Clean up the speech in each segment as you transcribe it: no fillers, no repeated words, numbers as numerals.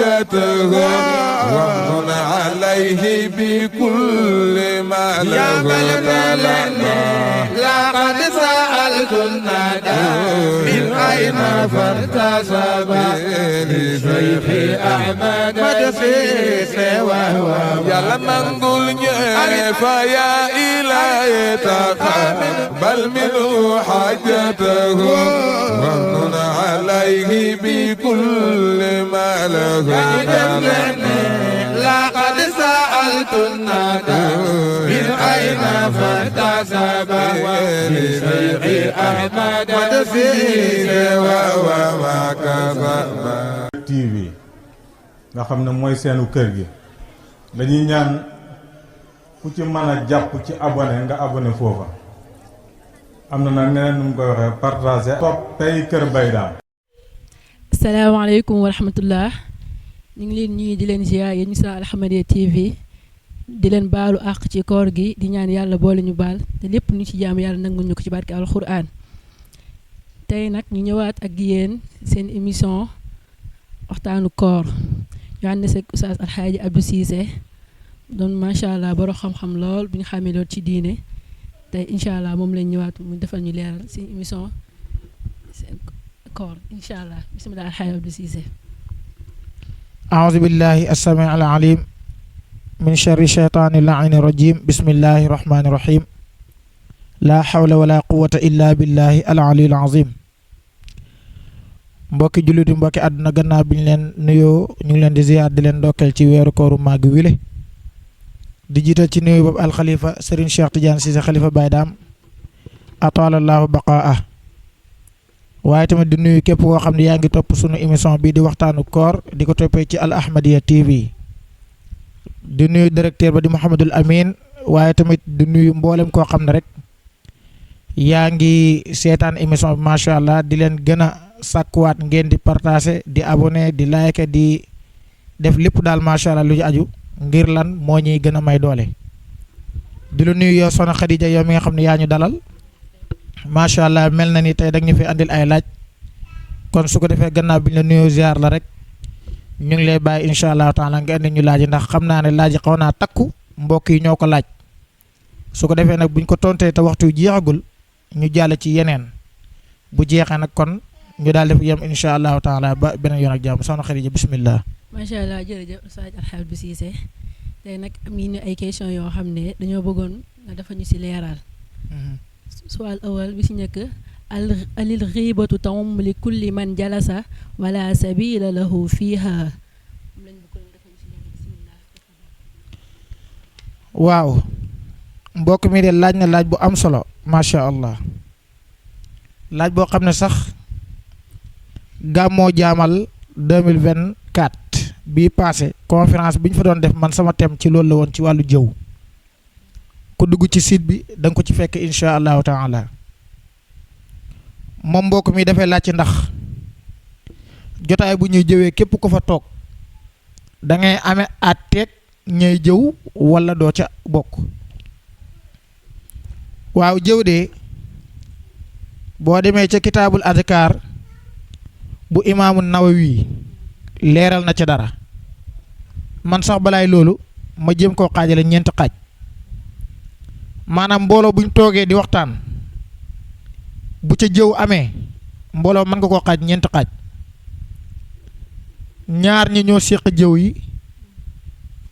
حاجته وامن عليه بكل ما له لقد سألت الندى من أين فارتسب لشيخ أحمد مدسيس وهو يلا نقول فيا إلهي تقبل منه حاجته وامن عليه بكل ما له لقد سألت الندى من أين فارتسب لشيخ أحمد مدسيس وهو TV nga xam ne mooy seenu kër gi dañuy ñaan ku ci mën a jàpp ci abonné nga abonné foofa am na nag neneen nu mu koy waxee partagé toppay Kër Mbaye Dame. asalaamaaleykum wa rahmatullah ñu ngi leen ñuy di leen ziar yéen ñu sa Al-Ahmadiyya TV di leen baalu àq ci koor gi di ñaan yàlla boole ñu baal te lépp ñu ci jaam yàlla nangul ñu ko ci barke alquran tey nag ñu ñëwaat ak yéen seen émission waxtaanu koor ñu ànd seeg Oustaz Alxaaji Abdou Cissé doon macha allah borom xam-xam lool bu ñu xamee lool ci diine tey incha allah moom lañ ñëwaat mu defal ñu leeral seen émission seen koor incha allah bisimilah Alxaaji Abdou Cissé. أعوذ بالله السميع العليم من شر الشيطان اللعين الرجيم بسم الله الرحمن الرحيم لا حول ولا قوة إلا بالله العلي العظيم mbokki jullit yi mbokki àdduna gannaaw bi ñu leen nuyoo ñu ngi leen di ziyaar di leen ndokkeel ci weeru kooru màgg wile di jiital ci nuyu boobu alxalifa Serigne Cheikh Tidiane Cissé xalifa Baye Dame ataalallahu baqaa waaye tamit di nuyu képp koo xam ne yaa ngi topp sunu émission bii di waxtaanu koor di ko toppee ci Al-Ahmadiyya TV di nuyu directeur ba di Mouhamadul Amin waaye tamit di nuyu mboolem koo xam ne rek yaa ngi seetaan émission bi macha allah di leen gën a sàkkuwaat ngeen di partager di abonné di like di def lépp daal macha allah lu ci aju ngir lan moo ñuy gën a may doole. di la nuyu yow Soxna Khadija yow mi nga xam ne yaa ñu dalal macha allah mel na ni tey dag ñu fi andil ay laaj kon su ko defee gannaaw bi ñu la nuyoo ziar la rek ñu ngi lay bàyyi incha allah taala nga andi ñu laaj ndax xam naa ne laaj yi xaw naa takku mbokk yi ñoo ko laaj su ko defee nag buñ ko tontee te waxtu jeexagul ñu jàll ci yeneen bu jeexee nag kon ñu daal def yem incha allahu taala ba beneen yoon ak jàmm soxna Khadija bismillah. macha allah jërëjëf Oustaz Alxaaji Abdou Cissé tey nag am nañu ay question yoo xam ne dañoo bëggoon nga dafa ñu si leeral. suwaal awal bi si njëkk alil xiibatu tam li kulli man jalasa wala sabila lahu fiha. waaw mbokk mi de laaj na laaj bu am solo macha allah laaj boo xam ne sax gàmmoo jaamal 2024 bii passé conférence bi ñu fa doon def man sama thème ci loolu la woon ci wàllu jëw ku dugg ci site bi da nga ko ci fekk incha allahu taala moom mbokk mi dafay laaj ci ndax jotaay bu ñuy jëwee képp ko fa toog da ngay amee àtteeg ñay jëw wala doo ca bokk. waaw jëw de boo demee ca kitaabul adkaar bu imaamu Nawawi leeral na ca dara man sax balaay loolu ma jëm koo xaajale ñeenti xaaj maanaam mbooloo buñ toogee di waxtaan bu ca jëw amee mbooloo mën nga koo xaaj ñeenti xaaj ñaar ñi ñoo séq jëw yi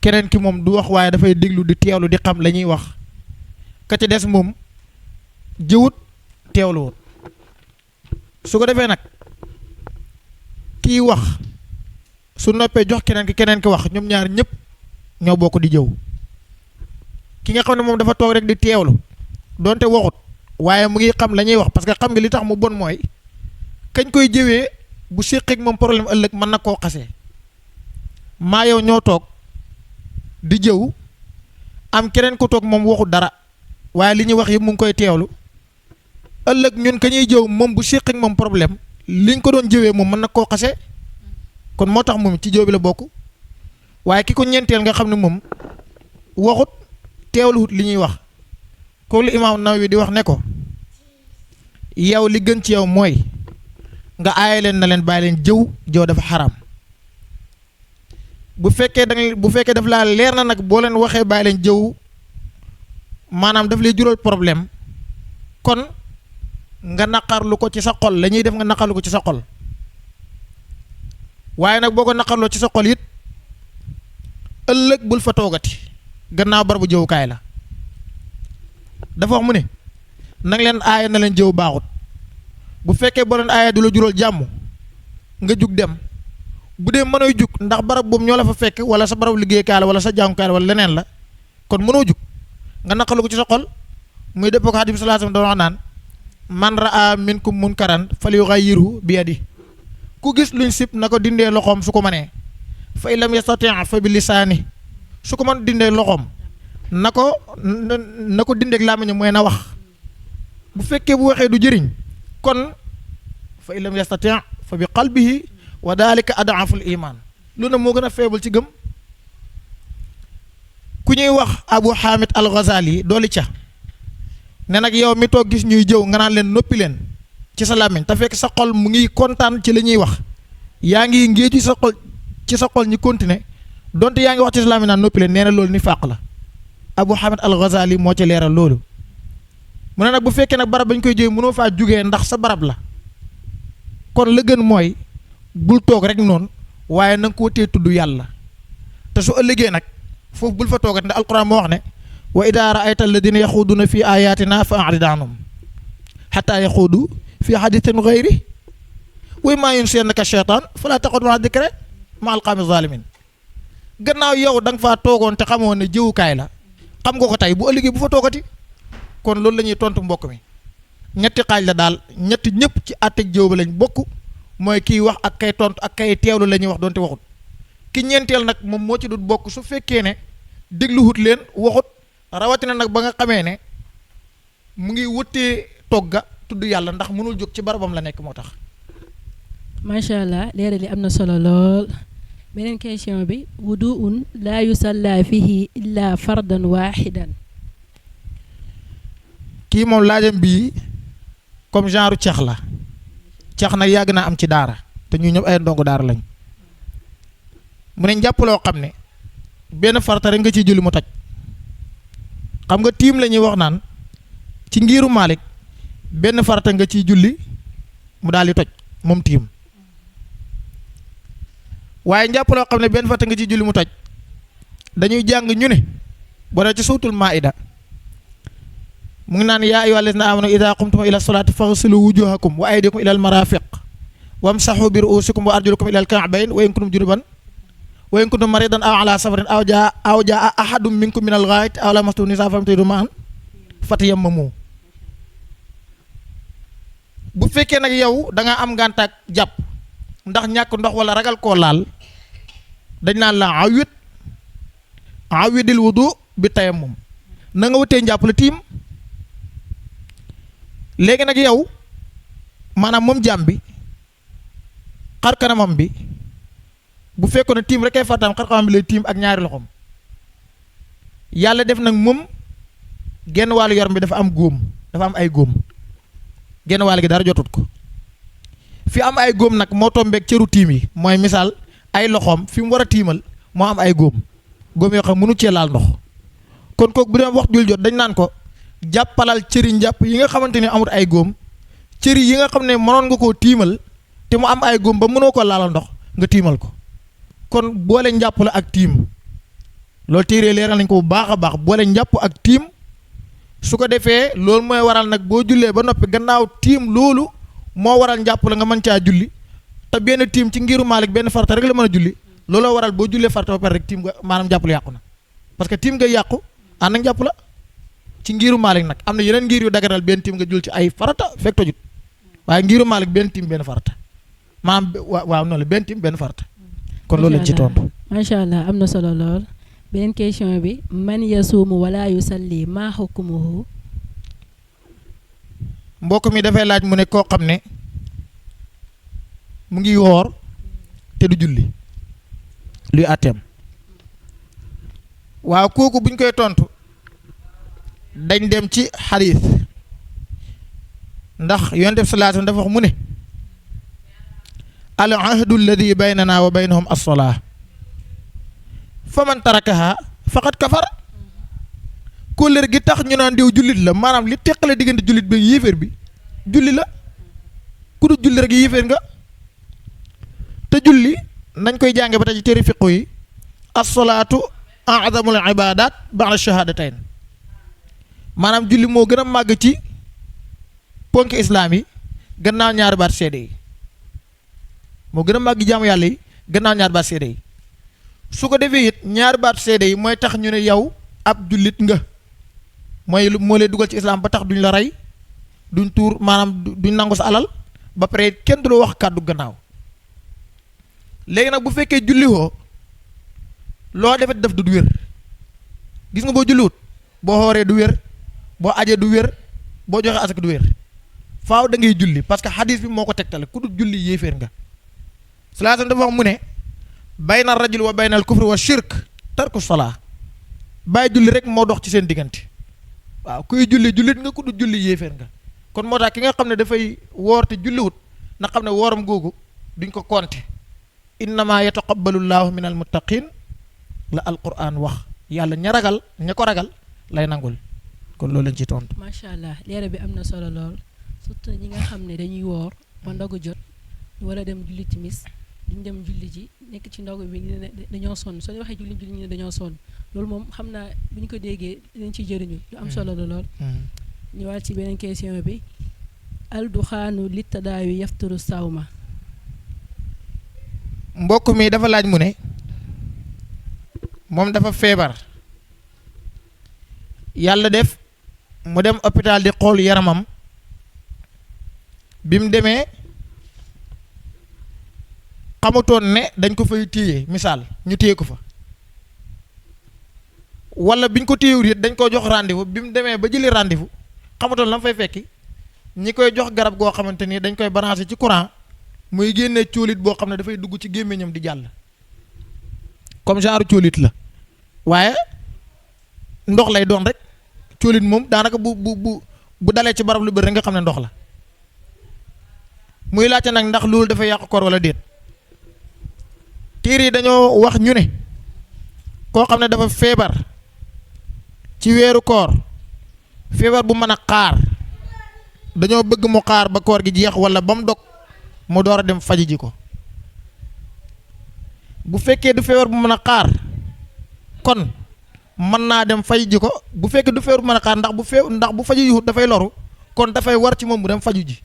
keneen ki moom du wax waaye dafay déglu di teewlu di xam la ñuy wax ka ci des moom jëwut teewluwut su ko defee nag kii wax su noppee jox keneen ki wax ñoom ñaar ñëpp ñoo bokk di jëw ki nga xam ne moom dafa toog rek di teewlu donte waxut waaye mu ngi xam la ñuy wax parce que xam nga li tax mu bon mooy kañ koy jëwee bu séqeek moom problème ëllëg mën na koo xasee maa yow ñoo toog di jëw am keneen ku toog moom waxut dara waaye li ñuy wax yëpp mu ngi koy teewlu ëllëg ñun ka ñuy jëw moom bu séqeek moom problème liñ ko doon jëwee moom mën na koo xasee kon moo tax moom ci jëw bi la bokk waaye ki ko ñeenteel nga xam ne moom waxut teewluwut li ñuy wax ko lu imaam Nawawi di wax ne ko yow li gën ci yow mooy nga aaye leen na leen bàyyi leen jëw dafa xaram bu fekkee daf laa leer na nag boo leen waxee bàyyi leen jëw maanaam daf lay jural problème kon nga naqarlu ko ci sa xol la ñuy def nga naqarlu ko ci sa xol waaye nag boo ko naqarloo ci sa xol it ëllëg bul fa toogati gannaaw barabu jëwukaay la dafa wax mu ne nang leen aaya na leen jëw baaxut bu fekkee boo leen aaya du la jural jàmm nga jug dem bu dee mënooy jug ndax barab boobu ñoo la fa fekk wala sa barab liggéeykaay la wala sa jàngukaay la wala leneen la kon mënoo jug nga naqarlu ko ci sa xol muy dëppoo ko Xadim sallallahu alayhi wasallam doon wax naan man raa minkum munkaran falyughayyirhu bi yadihi ku gis luñ sib na ko dindee loxoom su ko mënee fa in lam yastati' fa bi lisaani su ko mën dindee loxoom na ko dindeek làmmiñam mooy na wax bu fekkee bu waxee du jëriñ kon fa in lam yastati' fa bi qalbihi wa dalika ad'aful iman lu na moo gën a faible ci gëm ku ñuy wax Abu Hamid al-Ghazali dooli ca ne nag yow mi toog gis ñuy jëw nga naan leen noppi leen ci sa làmmiñ te fekk sa xol mu ngi kontaan ci li ñuy wax yaa ngi ngéeju ci sa xol ñi continuer donte yaa ngi wax ci sa làmmiñ naan noppi leen nee na loolu ni fàq la Abu Hamid al-Ghazali moo ci leeral loolu mu ne nag bu fekkee nag barab bañ koy jëw mënoo faa jugee ndax sa barab la kon la gën mooy bul toog rek noonu waaye na nga ko tee tudd yàlla te su ëllëgee nag foofu bul fa toogat ndax alquran moo wax ne wa idaa ra'ayta alladina yaxuuduna fi ayatina fa a'rid anhum xataa yaxuudu fi hadithin ghayri wa maa yunsiyannaka shaytaan falaa taq'ud ma'a dhikri ma'al qawmi zalimin gannaaw yow da nga faa toogoon te xamoon ne jëwukaay la xam nga ko tey bu ëllëgee bu fa toogati kon loolu la ñuy tontu mbokk mi ñetti xaaj la daal ñetti ñëpp ci àtteeg jëw ba lañ bokk mooy kiy wax ak kay tontu ak kay teewlu la ñuy wax doonte waxut ki ñeenteel nag moom moo ci dut bokk su fekkee ne dégluwut leen waxut rawatina nag ba nga xamee ne mu ngi wëttee togga tudd yàlla ndax mënul jóg ci barabam la nekk moo tax. macha allah leeral li am na solo lool beneen question bi wuduun laa yusalla fihi illa fardan waaxidan. kii moom laajam bii comme genre ceex la ceex nag yàgg naa am ci daara te ñu ñëpp ay ndongo daara lañ mu ne njàpp loo xam ne benn farata rek nga ciy julli mu toj xam nga tiim la ñuy wax naan ci ngiiru Maalik benn farata nga ciy julli mu daal di toj moom tiim waaye njàpp loo xam ne benn farata nga ciy julli mu toj dañuy jàng ñu ne boo dee ci suutul Maa'ida mu ngi naan yaa ayyuhal lazina aamanu idaa qumtum ila salaati faghsilu wujuhakum wa aydiyakum ila al marafiq wamsahu bi ru'usikum wa arjulakum ila al ka'bayn wa in kuntum junuban wa in kuntum maridan aw ala safarin aw jaa ahadun minkum min al ghaa'iti aw lamastum nisaa falam tajidu ma'an fatayammamu bu fekkee nag yow da nga am ngàntaak jàpp ndax ñàkk ndox wala ragal koo laal dañ naan la awidil wudu bi tayammum na nga wutee njàpp la tiim léegi nag yow maanaam moom jàmm bi xar kanamam bi bu fekkoon ne tiim rek ay fartaam xar kanamam bi lay tiim ak ñaari loxoom yàlla def nag moom genn wàllu yaram bi dafa am góom dafa am ay góom genn wàll gi dara jotut ko fi am ay góom nag moo tombeek cëru tiim yi mooy misaal ay loxoom fi mu war a tiimal moo am ay góom góom yoo xam mënu cee laal ndox kon kooku bu dee wax jul jot dañ naan ko jàppalal cëri njàpp yi nga xamante ne amut ay góom cëri yi nga xam ne mënoon nga koo tiimal te mu am ay góom ba mënoo ko laalal ndox nga tiimal ko kon boole njàpp la ak tiim loolu téere leeral nañ ko bu baax a baax boole njàpp ak tiim su ko defee loolu mooy waral nag boo jullee ba noppi gannaaw tiim loolu moo waral njàpp la nga mën caa julli te benn tiim ci ngiru Maalik benn farata rek la mën a julli looloo waral boo jullee farata ba pare rek tiim nga maanaam njàpp la yàqu na parce que tiim nga yàqu ànd ak njàpp la ci ngiru Maalik nag am na yeneen ngir yu daganal benn tiim nga jul ci ay farata fekk tojut waaye ngiru Maalik benn tiim benn farata maanaam waaw noonu la benn tiim benn farata kon loolu lañ ci tontu. macha allah am na solo lool beneen question bi man yasuumu wala yusalli maa hukmuhu. mbokk mi dafay laaj mu ne koo xam ne mu ngi woor te du julli luy àtteem. waaw kooku buñ koy tontu dañ dem ci xadiis ndax yonent bi sallallahu alayhi wasallam dafa wax mu ne al ahdu alladi baynana wa baynahum as-salaa faman tarakaha faqad kafar kóllëre gi tax ñu naan diw jullit la maanaam li teqale diggante jullit bi yéeféer bi julli la ku du julli rek yéeféer nga te julli nañ koy jànge ba tey ci téere fiqu yi as-salaatu a'zamul ibaadaat ba'da shahaadatayn maanaam julli moo gën a màgg ci ponki islaam yi gannaaw ñaari baat seede yi moo gën a màgg jaamu yàlla yi gannaaw ñaari baat seede yi su ko defee it ñaari baat seede yi mooy tax ñu ne yow ab jullit nga mooy moo lay dugal ci islaam ba tax duñ la rey duñ tuur maanaam duñ nangu sa alal ba pare kenn du la wax kàddu gannaaw léegi nag bu fekkee julliwoo loo defet def du wér gis nga boo julliwut boo xooree du wér boo ajee du wér boo joxee asaka du wér faaw da ngay julli parce que xadis bi moo ko tegtale ku dul julli yéeféer nga salaatam dafa wax mu ne bayna rajul wa bayna al kufri wa shirk tarku salaa bàyyi julli rek moo dox ci seen diggante waaw kuy julli jullit nga ku dul julli yéeféer nga kon moo tax ki nga xam ne dafay woor te julliwut na xam ne wooram googu duñ ko compter innama yataqabbalu llaahu min al muttaqin la alquran wax yàlla ña ragal ña ko ragal lay nangul kon loolu lañ ci tontu. macha allah leera bi am na solo lool surtout ñi nga xam ne dañuy woor ba ndogu jot ñu war a dem julli timis duñ dem julli ji nekk ci ndogu bi ñu ne dañoo sonn soo ñu waxee julli ñu ne dañoo sonn loolu moom xam naa bu ñu ko déggee dinañ ci jëriñu lu am solo la lool. ñëwaat ci beneen question bi al duxaanu li tadaawi yafturu sawma. mbokk mi dafa laaj mu ne moom dafa feebar yàlla def mu dem hôpital di xool yaramam bi mu demee xamutoon ne dañ ko fay téye misaal ñu téye ko fa wala biñ ko téyewul it dañ ko jox rendez-vous bi mu demee ba jëli rendez-vous xamutoon la mu fay fekki ñi koy jox garab goo xamante ni dañ koy branché ci courant muy génnee cóolit boo xam ne dafay dugg ci gémmiñam di jàll comme genre cóolit la waaye ndox lay doon rek cóolit moom daanaka bu dalee ci barab lu bëri rek nga xam ne ndox la muy laajte nag ndax loolu dafa yàq koor wala déet téere yi dañoo wax ñu ne koo xam ne dafa feebar ci weeru koor feebar bu mën a xaar dañoo bëgg mu xaar ba koor gi jeex wala ba mu dog mu door a dem faji ji ko bu fekkee du feebar bu mën a xaar kon mën naa dem faji ji ko bu fekkee du feebar bu mën a xaar ndax bu faji ji dafay loru kon dafay war ci moom mu dem faju ji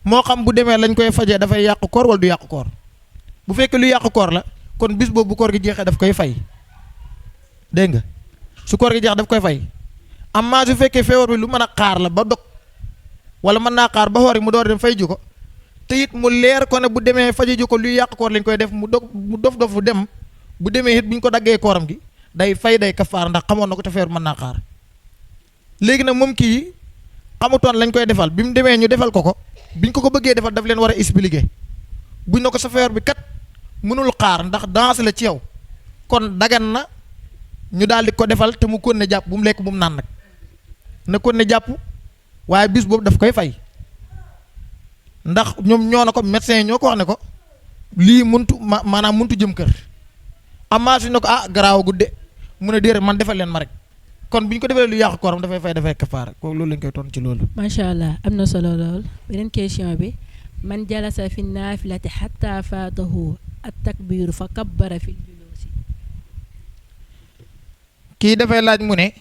moo xam bu demee lañ koy fajee dafay yàq koor wala du yàq koor bu fekkee lu yàq koor la kon bis boobu bu koor gi jeexee daf koy fay dégg nga su koor gi jeex daf koy fay amma su fekkee feebar bi lu mën a xaar la ba dog wala mën naa xaar ba xoori mu door dem fay ji ko te it mu leer ko ne bu demee faji ji ko luy yàq koor lañ koy def mu dof fu dem bu demee it bu ñu ko daggee kooram gi day fay day kafaar ndax xamoon na ko te feebar mën naa xaar léegi nag moom kii xamutoon lañ koy defal bi mu demee ñu defal ko biñ ko bëggee defal daf leen war a expliquer buñ ne ko sa feebar bi kat mënul xaar ndax danse la ci yow kon dagan na ñu daal di ko defal te mu kon ne jàpp bu mu lekk bu mu naan nag na kon ne jàpp waaye bis boobu daf koy fay ndax ñoom ñoo na ko médecin yi ñoo ko wax ne ko lii maanaam muntu jëm kër amaa suñ ne ko garaaw gudde mu ne déedéet man defal leen ma rek kon bi ñu ko defalee lu yàqu kooram dafay fay dafay kafaara ko loolu lañ koy toon ci loolu. macha allah am na solo lool beneen question bi man jalasa fi naafilati xatta faatahu at takbiru fa kabbara fi julusi. kii dafay laaj mu ne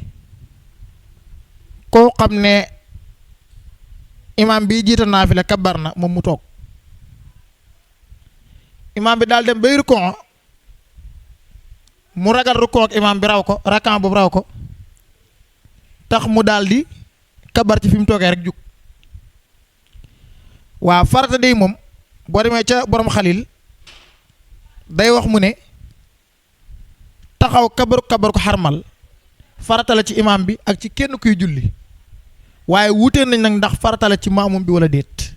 koo xam ne imaam bi jiita naafila kabbar na moom mu toog imaam bi daal dem bay rukon mu ragal rukon ak imaam bi raw ko rakan boobu raw ko tax mu daal di kabar ci fi mu toogee rek jug waaw farata day moom boo demee ca borom xalil day wax mu ne taxaw kabar ko xarmal farata la ci imaam bi ak ci kenn kuy julli waaye wuute nañ nag ndax farata la ci maamum bi wala déet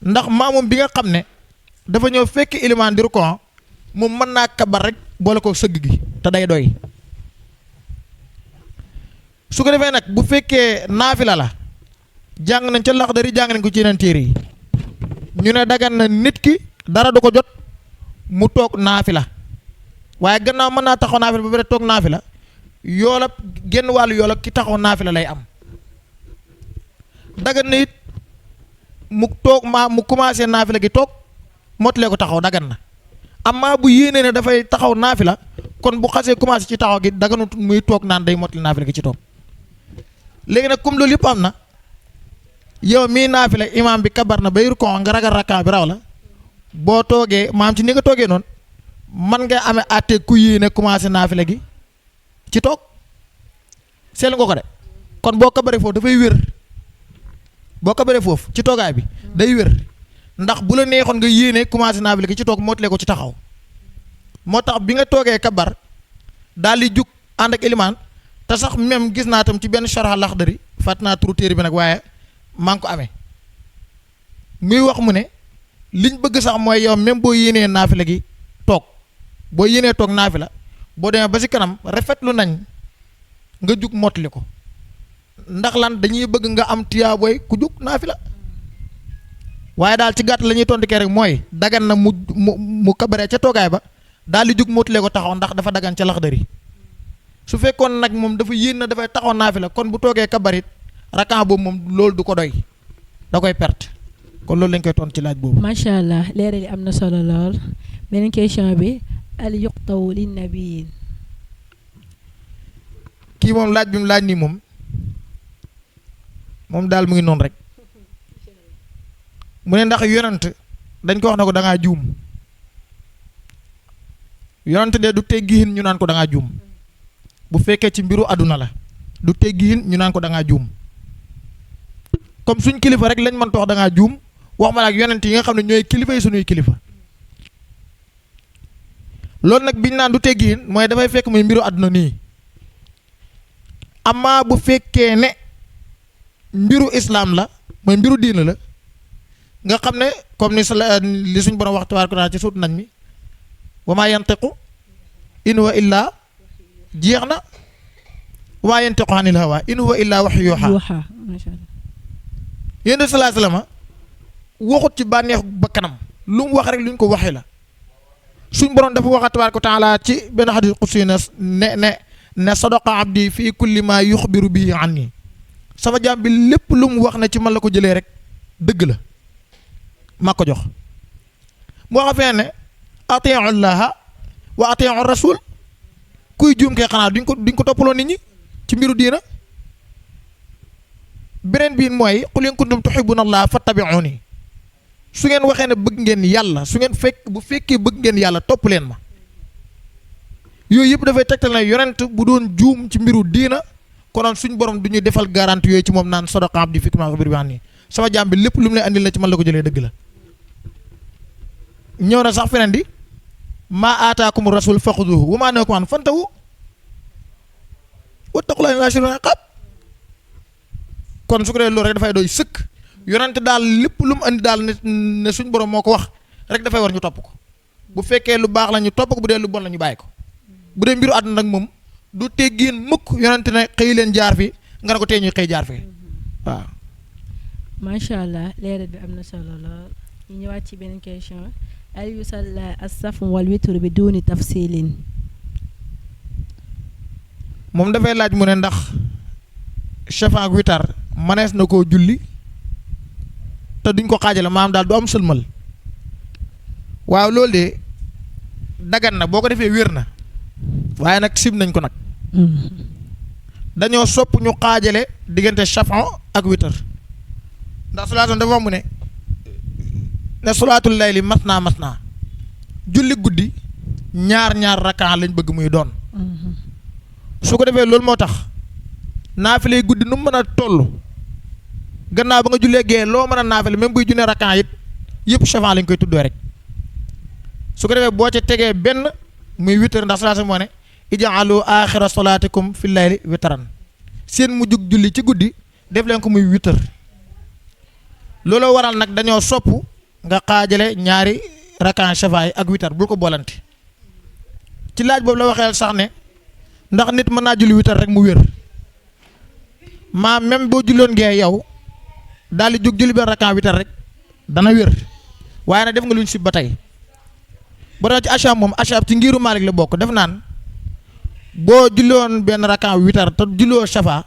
ndax maamum bi nga xam ne dafa ñëw fekk ilimaan di rukon moom mën naa kabar rek boole ko sëgg gi te day doy su ko defee nag bu fekkee naafila la jàng nañ ca Laxdari jàng nañ ko ci yeneen téere yi ñu ne dagan na nit ki dara du ko jot mu toog naafila waaye gannaaw mën naa taxaw naafila ba pare toog naafila yoolab genn wàllu yoolab ki taxaw naafila lay am. dagan na it mu toog mu commencé naafila gi toog mottalee ko taxaw dagan na amma bu yéenee ne dafay taxaw naafila kon bu xasee commencé ci taxaw gi daganut muy toog naan day mottali naafila gi ci toog. léegi nag comme loolu yëpp am na yow mii naafila imaam bi kabar na bay rukkoo nga ragal rakkaa bi raw la boo toogee maam ci ni nga toogee noonu man ngay amee àtte ku yéene commencé naafila gi ci toog seetlu nga ko de kon boo kabaree foofu dafay wér boo kabaree foofu ci toogaay bi day wér ndax bu la neexoon nga yéene commencé naafila gi ci toog mootale ko ci taxaw moo tax bi nga toogee kabar daal di jug ànd ak ilimaan te sax même gis naa tam ci benn sharh Laxdari fàtt naa turu téere bi nag waaye maa ngi ko amee muy wax mu ne liñ bëgg sax mooy yow même boo yéenee naafila gi toog boo yéenee toog naafila boo demee ba si kanam rafetlu nañ nga jug mottali ko ndax lan dañuy bëgg nga am tiyaabooy ku jug naafila waaye daal ci gàtt la ñuy tontu kee rek mooy dagan na mu kabaree ca toogaay ba daal di jug mottalee ko taxaw ndax dafa dagan ca Laxdari su fekkoon nag moom dafa yéen na dafay taxaw naafila kon bu toogee kabarit rakan boobu moom loolu du ko doy da koy perte kon loolu lañ koy tontu ci laaj boobu. macha allah leeral yi am na solo lool beneen question bi al yuqtaw li nabiyin. kii moom laaj bi mu laaj nii moom daal mu ngi noonu rek mu ne ndax yonent dañ ko wax na ko da ngaa juum yonent de du teggiin ñu naan ko da ngaa juum bu fekkee ci mbiru àdduna la du teggiin ñu naan ko da ngaa juum comme suñ kilifa rek lañ mën ta wax da ngaa juum wax ma la ak yonent yi nga xam ne ñooy kilifa yi suñuy kilifa loolu nag biñ naan du teggiin mooy dafay fekk muy mbiru àdduna nii amma bu fekkee ne mbiru islaam la mooy mbiru diina la nga xam ne comme ni li suñ borom wax tabaaraka taala ci suut nañ mi wa maa yantiqu in huwa illaa jeex na wa maa yantiqu anil hawaa in huwa illaa wahyu yuuhaa yéen de salaa salaama waxut ci bànneexu ba kanam lu mu wax rek lu ñu ko waxee la suñ borom dafa wax tabaaraka taala ci benn xadiis qudsi ne sadaqa abdi fii kulli maa yuxbiru bihi anni sama jaam bi lépp lu mu wax ne ci man la ko jëlee rek dëgg la maa ko jox mu wax fee ne atiu llaha wa atiu rasul kuy juum kay xanaa duñ ko toppaloo nit ñi ci mbiru diina beneen biin mooy qul in kuntum tuhibbuna allaha fattabi'uni su ngeen waxee ne bëgg ngeen yàlla su ngeen bu fekkee bëgg ngeen yàlla topp leen ma yooyu yëpp dafay tegtal na yonent bu doon juum ci mbiru diina konoon suñ borom du ñuy defal garantie yooyu ci moom naan sadaqa abdi fii maa yuxbiru bihi anni sama jaam bi lépp lu mu lay andil na ci man la ko jëlee dëgg la ñëw na sax feneen di maa aataakum rasul faxuduhu wa maa nahaakum anhu fantahu wattaqullaaha wa ashirul iqaab kon su ko dee loolu rek dafay doy sëkk yonent daal lépp lu mu andi daal ne suñ borom moo ko wax rek dafay war ñu topp ko bu fekkee lu baax la ñu topp ko bu dee lu bon la ñu bàyyi ko bu dee mbiru àdduna nag moom du teggiin mukk yonent ne xëy leen jaar fi nga ne ko tee ñuy xëy jaar fi waaw. macha allah leeral bi am na solo lool ñu ñëwaat ci beneen question al yusalla as-safm wal witr bi duuni tafsilin. moom dafay laaj mu ne ndax shafaa ak witar manees na koo julli te duñ ko xaajale maanaam daal du am sëlmal waaw loolu de dagan na boo ko defee wér na waaye nag sib nañ ko nag dañoo sopp ñu xaajale diggante shafaa ak witar ndax salaatu dafa mu ne salaatul layli masna julli guddi ñaar rakkaan lañ bëgg muy doon su ko defee loolu moo tax naafile guddi nu mu mën a toll gannaaw ba nga jullee gee loo mën a naafile même buy junne rakkaan it yëpp shafaa lañ koy tuddoo rek su ko defee boo ca tegee benn muy witar ndax salaatu moo ne ij'alu aaxira salaatikum fi layli witaran seen mujjug julli ci guddi def leen ko muy witar looloo waral nag dañoo sopp nga xaajale ñaari rakkaan shafaa yi ak witar bul ko boolante ci laaj boobu la waxee sax ne ndax nit mën naa julli witar rek mu wér maa même boo julloon gee yow daal di jóg julli benn rakkaan witar rek dana wér waaye nag def nga luñ sib ba tey boo demee ci achab moom achab ci ngiru Malik la bokk def naan boo julliwoon benn rakan witar te julliwoo shafa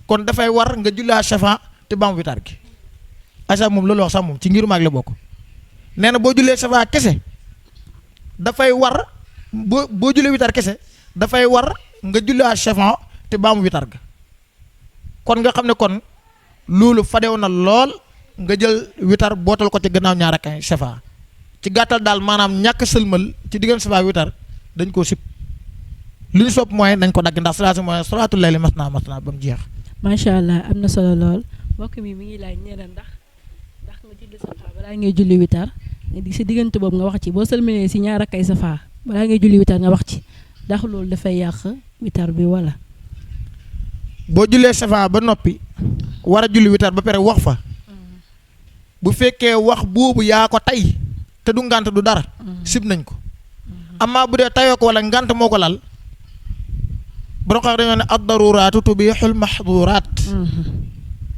kon dafay war nga jullaa shafa te baam witar gi achab moom loolu wax sax moom ci ngiru Malik la bokk nee na boo jullee shafa kese dafay war boo jullee witar kese dafay war nga jullaa shafa te baam witar ga kon nga xam ne kon loolu fadew na lool nga jël witar bootal ko ci gannaaw ñaar rakan shafa ci gàttal daal maanaam ñàkk sëlmal ci diggante shafa witar dañ koo sib lu ñu sopp mooy nañ ko dagg ndax salaatu mooy salaatul layli masna masna ba mu jeex. macha allah am na solo lool mbokk mi ngi laaj nee na ndax nga julli safa balaa ngay julli witar si diggante boobu nga wax ci boo sëlmalee si ñaar rakkay safa balaa ngay julli witar nga wax ci ndax loolu dafay yàq witar bi wala. boo jullee safa ba noppi war a julli witar ba pare wax fa bu fekkee wax boobu yaa ko tey te du ngànt du dara sib nañ ko amaa bu dee tayoo ko wala ngànt moo ko lal. borom xam dañoo ne ad-daruraatu tubihul mahduraat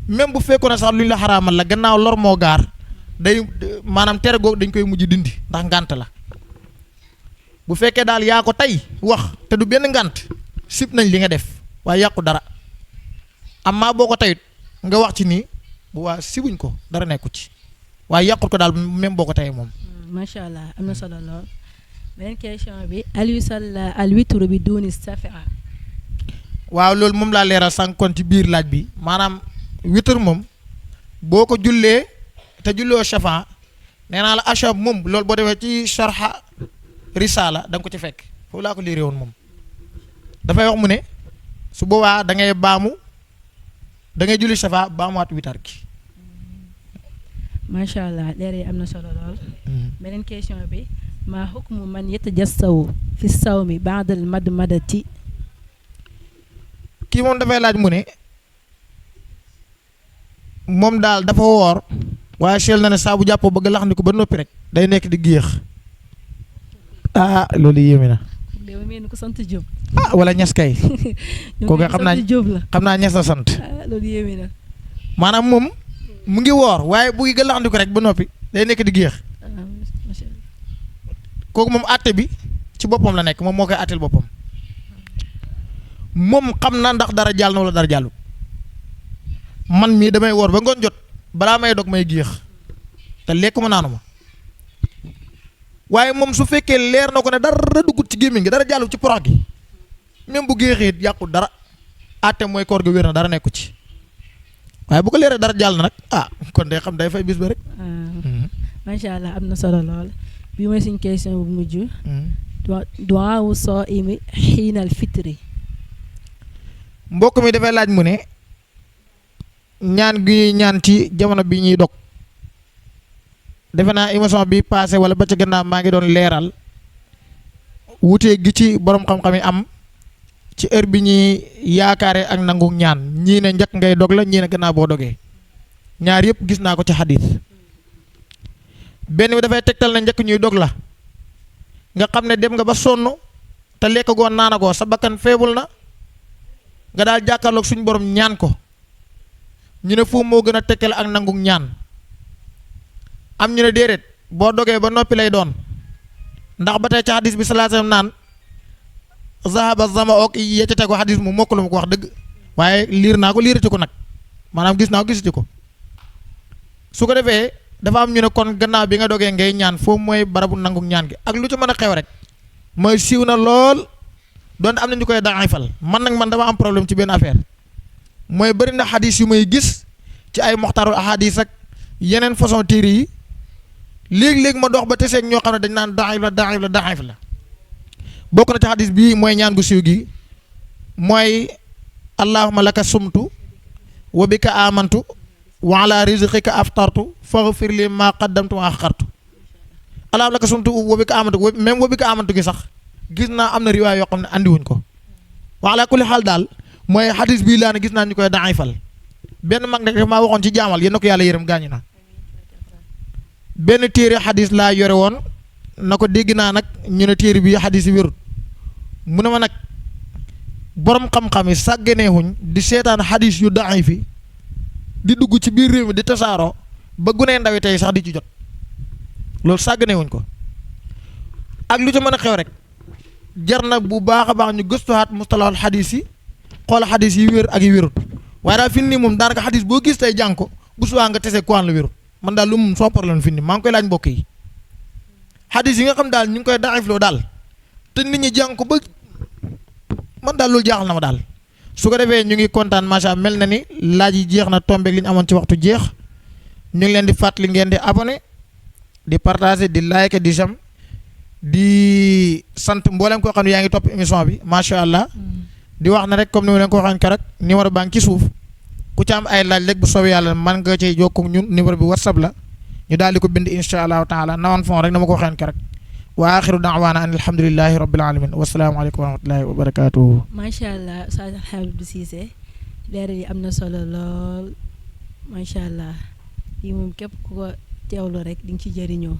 même bu fekkoon ne sax lu ñu la xaraamal la gannaaw lor moo gaar day maanaam tere googu dañ koy mujj dindi ndax ngànt la bu fekkee daal yaa ko tey wax te du benn ngànt sib nañ li nga def waaye yàqu dara amaa boo ko teyut nga wax ci nii bu waa sibuñ ko dara nekku ci waaye yàqut ko daal même boo ko teyee moom. macha allah am na solo lool beneen question bi al yusalla al witru bi duuni safaa. waaw loolu moom laa leeral sànq kon ci biir laaj bi maanaam witr moom boo ko jullee te jullee shafa nee naa la ashab moom loolu boo demee ci sharha risala da nga ko ci fekk foofu laa ko liiree woon moom dafay wax mu ne su boobaa da ngay julli shafa baamuwaat witar gi. macha allah leer yi am na solo lool. beneen question bi maa hukmu man yatajassawu fi sawmi ba'dal madmadati. kii moom dafay laaj mu ne moom daal dafa woor waaye seel na ne saa bu jàppoo bëgg lax ni ko ba noppi rek day nekk di géex loolu yéeme na. dama mel ni ko sant Diop. wala ñes kay. kooku xam naa ñes la sant. loolu yéeme na. maanaam moom mu ngi woor waaye bu ngi lax ni ko rek ba noppi day nekk di géex. kooku moom àtte bi ci boppam la nekk moom moo koy àtteel boppam. moom xam na ndax dara jàll na wala dara jàllu man mii damay woor ba ngoon jot balaa may dog may géex te lekk ma naanu ma waaye moom su fekkee leer na ko ne dara duggut ci gémmiñ gi dara jàllu ci porox gi même bu géexee yàqu dara àtte mooy koor gi wér na dara nekku ci waaye bu ko leeree dara jàll na nag kon day xam day fay bis ba rek. macha allah am na solo lool bi mooy suñ question bu mujj. duwaawu saa'imi xiinal fitri. mbokk mi dafay laaj mu ne ñaan gi ñaan ci jamono bi ñuy dog defe naa émission bi passé wala ba ca gannaaw maa ngi doon leeral wutee gi ci borom xam-xam yi am ci heure bi ñuy yaakaare ak nangu ñaan ñii ne njëkk ngay dog la ñii ne gannaaw boo dogee ñaar yëpp gis naa ko ci xadiis benn bi dafay tegtal na njëkk ñuy dog la nga xam ne dem nga ba sonn te lekk goo naanagoo sa bakkan feebul na nga daal jàkkaarloog suñu borom ñaan ko ñu ne foofu moo gën a tekkal ak nangu ñaan am ñu ne déedéet boo dogee ba noppi lay doon ndax ba tey ci xadis bi sallallahu alayhi wasallam naan zahaba zama ok yeccate ko xadis mu mokk lu ma ko wax dëgg waaye liir naa ko liirati ko nag maanaam gis naa ko gisati ko su ko defee dafa am ñu ne kon gannaaw bi nga dogee ngay ñaan foofu mooy barabu nangu ñaan gi ak lu ci mën a xew rek mooy siiw na lool doon am na ñu koy daayifal man nag man dama am problème ci benn affaire mooy bëri na xadis yu may gis ci ay moxtaarul ahadis ak yeneen façon téere yi léegi-léegi ma dox ba teseeg ñoo xam ne dañ naan daayif la bokk na ci xadis bii mooy ñaan gu siiw gi mooy allahumma laka sumtu wa bika amantu wa ala rizqika aftartu faghfir li ma qaddamtu wa axartu allahumma laka sumtu wa bika amantu même wa bika amantu gi sax gis naa am na riwaay yoo xam ne andiwuñ ko wa ala kulli xaal daal mooy xadis bii laa ne gis naa ñu koy daayifal benn mag nag maa waxoon ci jaamal yéen na ko yàlla yërëm gaañu na benn téere xadis laa yore woon na ko dégg naa nag ñu ne téere bi xadis yi wérut mu ne ma nag borom xam-xam yi sàgganeewuñ di seetaan xadis yu daayif fi di dugg ci biir réew mi di tasaaroo ba gunee ndawi tey sax di ci jot loolu sàgganeewuñ ko ak lu ca mën a xew rek jar na bu baax a baax ñu gëstuwaat mustalahul xadis yi xool xadis yi wér ak yi wérut waaye daal fi nii moom daanaka xadis boo gis tey jàng ko bu subaa nga tese kuwaan la wérut man daal lu mu soo problème fi nii maa ngi koy laaj mbokk yi xadis yi nga xam daal ñu ngi koy daxifloo daal te nit ñi jàng ko ba man daal loolu jaaxal na ma daal su ko defee ñu ngi kontaan macha allah mel na ni laaj yi jeex na tombeeg li ñu amoon ci waxtu jeex ñu ngi leen di fàttali ngeen di abonné di partager di like di jam di sant mboolem koo xam ne yaa ngi topp émission bi macha allah di wax na rek comme ni ma leen ko waxee keroog numéro baa ngi ci suuf ku ci am ay laaj rek bu soobee yàlla man nga cay jokkoo ak ñun numéro bi whatsapp la ñu daal di ko bind incha allahu taala nawan fon rek na ma ko waxee keroog wa axiru daawaana an alhamdulillahi rabbil alamin wasalaamu aleykum wa rahmatullahi wa barakatuhu. macha allah Oustaz Habib Cissé leer yi am na solo lool macha allah yi moom képp ku ko teewlu rek di nga ci jëriñoo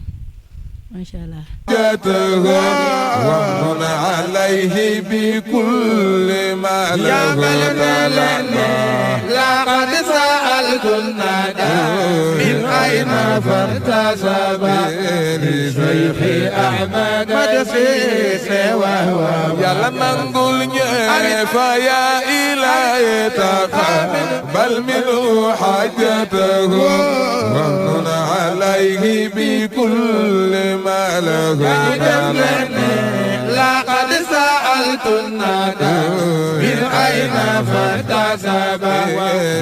macha allah. ومن عليه بكل ما له لقد سألت الندى من أين فارتسب لشيخ أحمد مدسيس وهو يلا منقول فيا إلهي تقبل منه حاجته ومن عليه بكل ما له لقد سألت الندى من أين فارتسب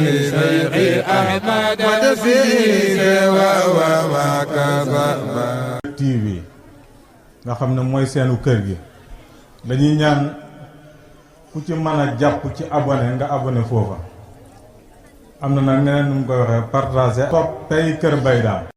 لشيخ أحمد مدسيس وهو ما كسب TV nga xam ne mooy seenu kër gi dañuy ñaan ku ci mën a jàpp ci abonné nga abonné foofa am na nag neneen nu mu koy waxee partager topp tey Kër Baye Dame